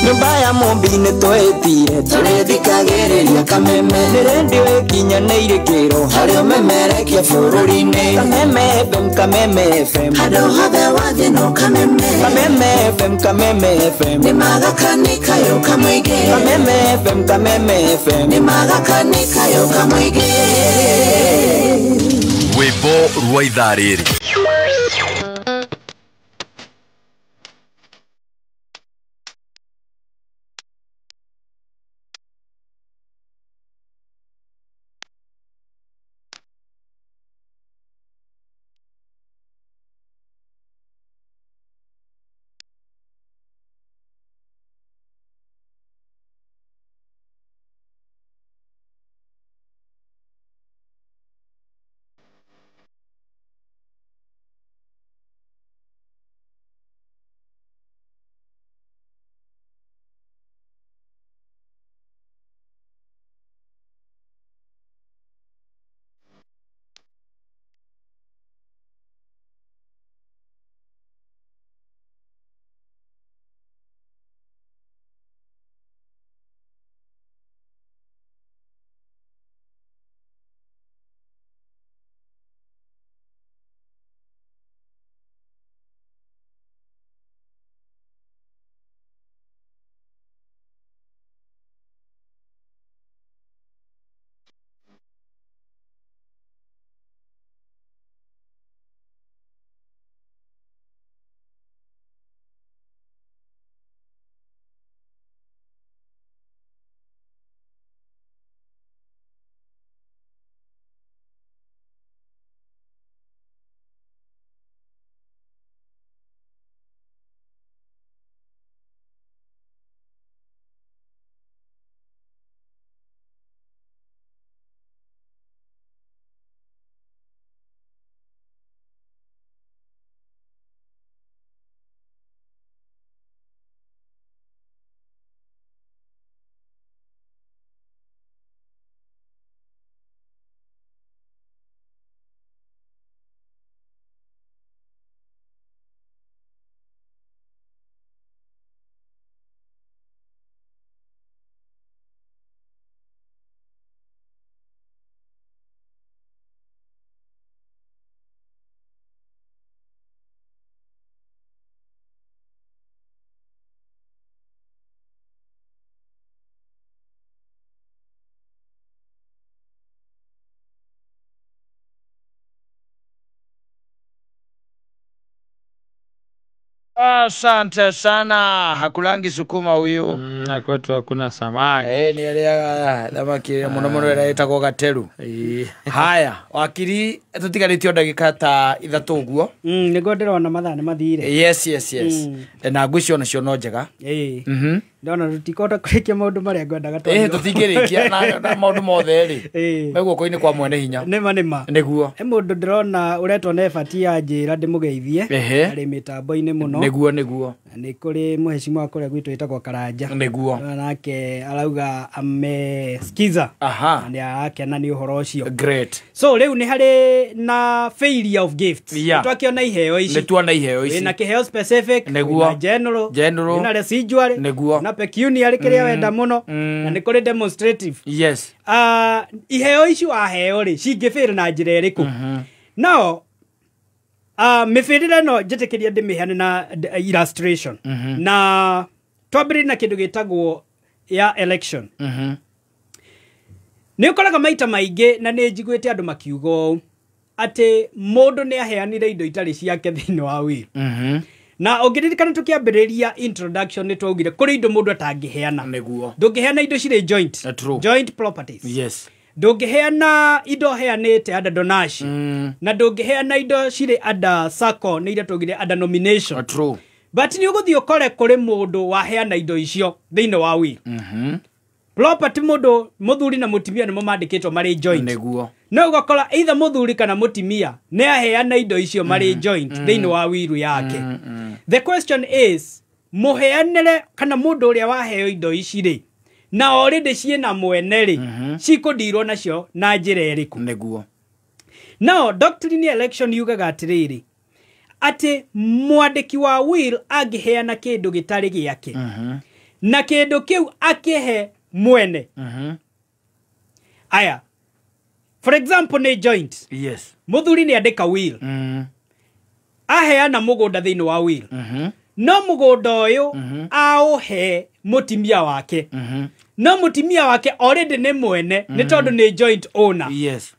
Nyumba ya Mumbi nĩ twĩtire tũrĩthikagĩrĩria Kameme nĩ rendio ĩkinyanĩire kĩro harĩ ũmemerekia bũrũri-inĩ. Kameme FM, Kameme FM, handũ hothe wathiĩ no Kameme. Kameme FM, Kameme FM, nĩ magakanika yo kamũingĩ. Kameme FM, Kameme FM, nĩ magakanika yo kamũingĩ. Rwĩmbo rwa ithaa rĩrĩ. Asante sana. Hakulangi sukuma huyu. Na kwetu hakuna samaki. Ni aliaga thamaki muno muno ĩrĩa ĩtagwo gateru. Haya, wakiri tutigarĩtio ndagĩka ta 3 ũguo. Nĩguo ndĩrona mathaa nĩ mathire. Yes yes yes. Na ngwĩcio nacio no njega. Ndona tũtikũhota kũrĩkia maũndũ marĩa ngwendaga tondũ. Tũtingĩrĩkia na maũndũ mothe rĩ. Me guoko-inĩ kwa mwene hinya. Nĩma nĩma. Nĩguo. He mũndũ ndĩrona ũretwo Nebati ya njĩra ndĩmũgeithie. Arĩ mĩtambo-inĩ mũno. Nĩguo nĩguo. Nĩ kũrĩ mũhecimu wa kũrĩa gwitũ wĩtagwo Karanja. Nĩguo. Nake arauga amesikiza. Aha. Na nĩ arakena nĩ ũhoro ũcio. Great. So rĩu nĩ harĩ na failure of gifts. Yeah. Twakĩona iheo ici. Nĩ tuona iheo ici. Wĩna kĩheo specific. Nĩguo. Wĩna general. General. Wĩna residual. Nĩguo. Na pecuniary kĩrĩa wenda mũno. Na nĩ kũrĩ demonstrative. Yes. Iheo ici waheo rĩ cingĩbĩra na njĩra ĩrĩkũ? Now mĩbĩrĩre no njĩtĩkĩria ndĩmĩheane na illustration. Na twambĩrĩrie na kĩndũ gĩtagwo ya election. Nĩ ũkoraga maita maingĩ na nĩ njiguĩte andũ makiuga ũũ atĩ mũndũ nĩ aheanire indo itarĩ ciake thĩinĩ wa wĩra. Na ũngĩririkana tũkĩambĩrĩria introduction nĩ twaugire kũrĩ indo mũndũ atangĩheana. Nĩguo. Ndũngĩheana indo cirĩ joint. True. Joint properties. Yes. Ndũngĩheana indo heanĩte under donation. Na ndũngĩheana indo cirĩ under sacco, nĩ iria twaugire under nomination. True. But nĩ ũgũthiĩ ũkore kũrĩ mũndũ waheana indo icio thĩinĩ wa will. Property mũndũ mũthuri na mũtumia nĩmo mandĩkĩtwo marĩ joint. Nĩguo. No ũgakora either mũthuri kana mũtumia nĩ aheana indo icio marĩ joint thĩinĩ wa will yake. The question is, mũheanĩre kana mũndũ ũrĩa waheo indo ici rĩ, na already ciĩna mwene rĩ, cikũndirwo nacio na njĩra ĩrĩkũ? Nĩguo. Now doctrine election yugaga atĩrĩrĩ, atĩ mwandĩki wa will angĩheana kĩndũ gĩtarĩ gĩake na kĩndũ kĩu akĩhe mwene. Aya, for example nĩ joint. Yes. Mũthuri nĩ andĩka will. Aheana mũgũnda thĩinĩ wa will. No mũgũnda ũyũ aũhe mũtimia wake. No mũtimia wake already nĩ mwene, nĩ tondũ nĩ joint owner. Yes.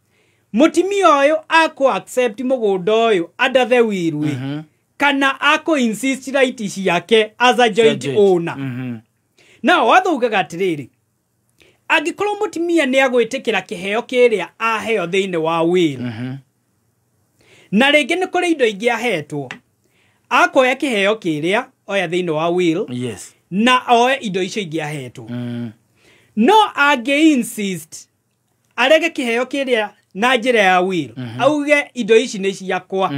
Mũtimia ũyũ akũ accept mũgũnda ũyũ under the will, kana akũ insist right ciake as a joint owner. Now watho ugaga atĩrĩrĩ, angĩkorwo mũtimia nĩ agwĩtĩkĩra kĩheo kĩrĩa aheo thĩinĩ wa will, na rĩngĩ nĩ kũrĩ indo ingĩ ahetwo, akoya kĩheo kĩrĩa oya thĩinĩ wa will. Yes. Na oe indo icio ingĩ ahetwo. No angĩ insist arege kĩheo kĩrĩa na njĩra ya will, auge indo ici nĩ ciakwa,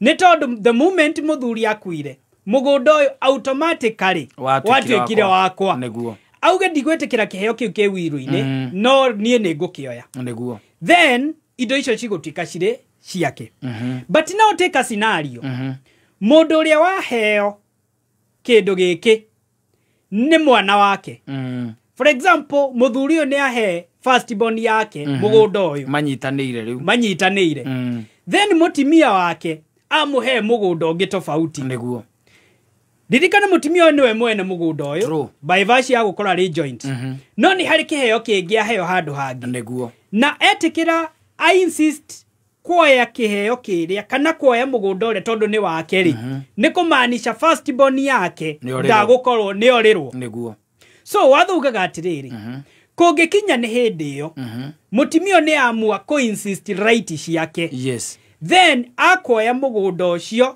nĩ tondũ the moment mũthuri akuire, mũgũnda ũyũ automatically watuĩkire wakwa. Nĩguo. Auge ndigwĩtĩkĩra kĩheo kĩu kĩ will-inĩ, no niĩ nĩ ngũkĩoya. Nĩguo. Then indo icio cigũtuĩka cirĩ ciake. But now take a scenario. Mũndũ ũrĩa waheo kĩndũ gĩkĩ nĩ mwana wake. For example, mũthuri ũyũ nĩ ahe firstborn yake mũgũnda ũyũ. Manyitanĩire rĩu. Manyitanĩire. Then mũtimia wake amũhe mũgũnda ũngĩ tofauti. Nĩguo. Ririkana mũtimia ũyũ nĩwe mwene mũgũnda ũyũ by virtue ya gũkorwo arĩ joint. No nĩ harĩ kĩheo kĩngĩ aheo handũ hangĩ. Nĩguo. Na etĩkĩra I insist kuoya kĩheo kĩrĩa kana kuoya mũgũnda ũrĩa tondũ nĩ wake rĩ, nĩ kũmaanisha firstborn yake ndagũkorwo nĩ orĩrwo. Nĩguo. So watho ugaga atĩrĩrĩ, kũngĩkinya nĩ hĩndĩ ĩyo, mũtimia nĩ amua kũ insist right ciake. Yes. Then akoya mũgũnda ũcio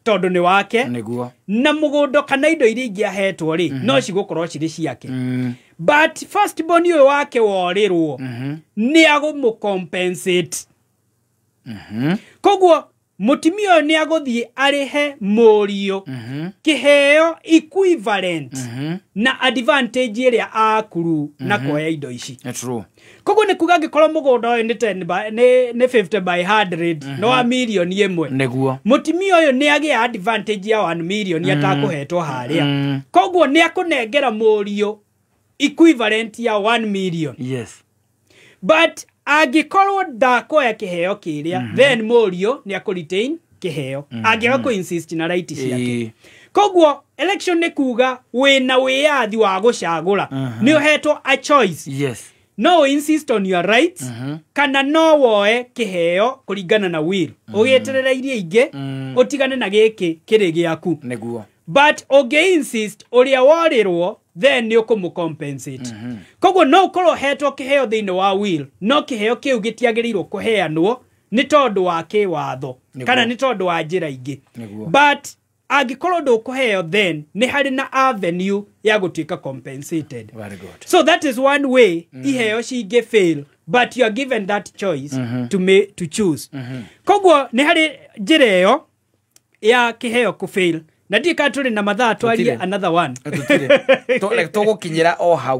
tondũ nĩ wake. Nĩguo. Na mũgũnda kana indo iria ingĩ ahetwo rĩ, no cigũkorwo cirĩ ciake. But firstborn ũyũ wake worĩrwo nĩ agũmũcompensate. Koguo mũtimia ũyũ nĩ agũthiĩ arĩhe mũriũ kĩheo equivalent na advantage ĩrĩa akuru na kuoya indo ici. True. Koguo nĩ kuga angĩkorwo mũgũnda ũyũ nĩ 10 by nĩ 50 by 100 no wa milioni ĩmwe. Nĩguo. Mũtimia ũyũ nĩ agĩa advantage ya 1 million atakũhetwo harĩa. Koguo nĩ akũnengera mũriũ equivalent ya 1 million. Yes. But angĩkorwo ndakoya kĩheo kĩrĩa, then mũriũ nĩ akũ retain kĩheo. Angĩaga kũ insist na right ciake. Koguo election nĩ kuga wĩna wĩyathi wa gũcagũra. Nĩ ũhetwo a choice. Yes. No insist on your rights, kana no woe kĩheo kũringana na will. Ũgĩeterera iria ingĩ, ũtigane na gĩkĩ kĩrĩ gĩaku. Nĩguo. But ũngĩ insist ũrĩa worĩrwo, then nĩ ũkũmũcompensate. Koguo no ũkorwo ũhetwo kĩheo thĩinĩ wa will, no kĩheo kĩu gĩtiagĩrĩirwo kũheanwo nĩ tondũ wa kĩwatho kana nĩ tondũ wa njĩra ingĩ. But angĩkorwo ndũkũheo, then nĩ harĩ na avenue ya gũtuĩka compensated. Very good. So that is one way iheo cingĩ fail, but you are given that choice to choose. Koguo nĩ harĩ njĩra ĩyo ya kĩheo kũ fail. Na ndiĩ kana tũrĩ na mathaa twarie another one. Tũgũkinyĩra o hau.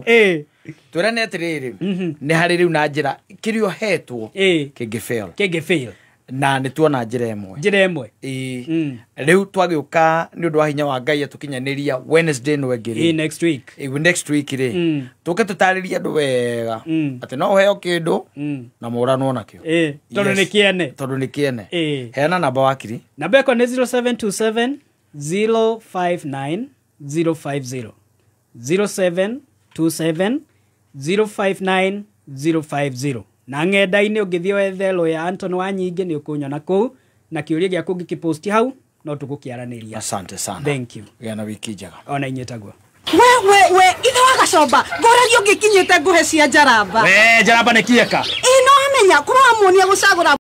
Twĩrane atĩrĩrĩ, nĩ harĩ rĩu na njĩra kĩrĩa ũhetwo kĩngĩ fail. Kĩngĩ fail. Na nĩ tuona njĩra ĩmwe. Njĩra ĩmwe. Rĩu twagĩũka nĩ ũndũ wa hinya wa Ngai atũkinyanĩria Wednesday no ĩngĩ rĩ. Next week. Next week rĩ. Tũke tũtarĩrie andũ wega atĩ no ũheo kĩndũ na mũranwo nakĩo. Tondũ nĩ kĩene. Tondũ nĩ kĩene. Heana namba wakiri. Namba yakwa nĩ 0727 059 050. 0727 059 050. Na ng'enda-inĩ ũngĩthiĩ wethe lawyer Anton Wanyingĩ nĩ ũkũnyona kũu, na kĩũria gĩaku ũngĩkĩposti hau No tũgũkĩaranĩria. Asante sana. Thank you. Gĩa na wiki njega. Ona inyuĩ taguo. We we ithe wa gacomba, ngoragia ũngĩkinyĩte ngũhe cia njaramba. We njaramba nĩ kieka. Ĩ, no amenya kũrwo amuonia gũcagũra.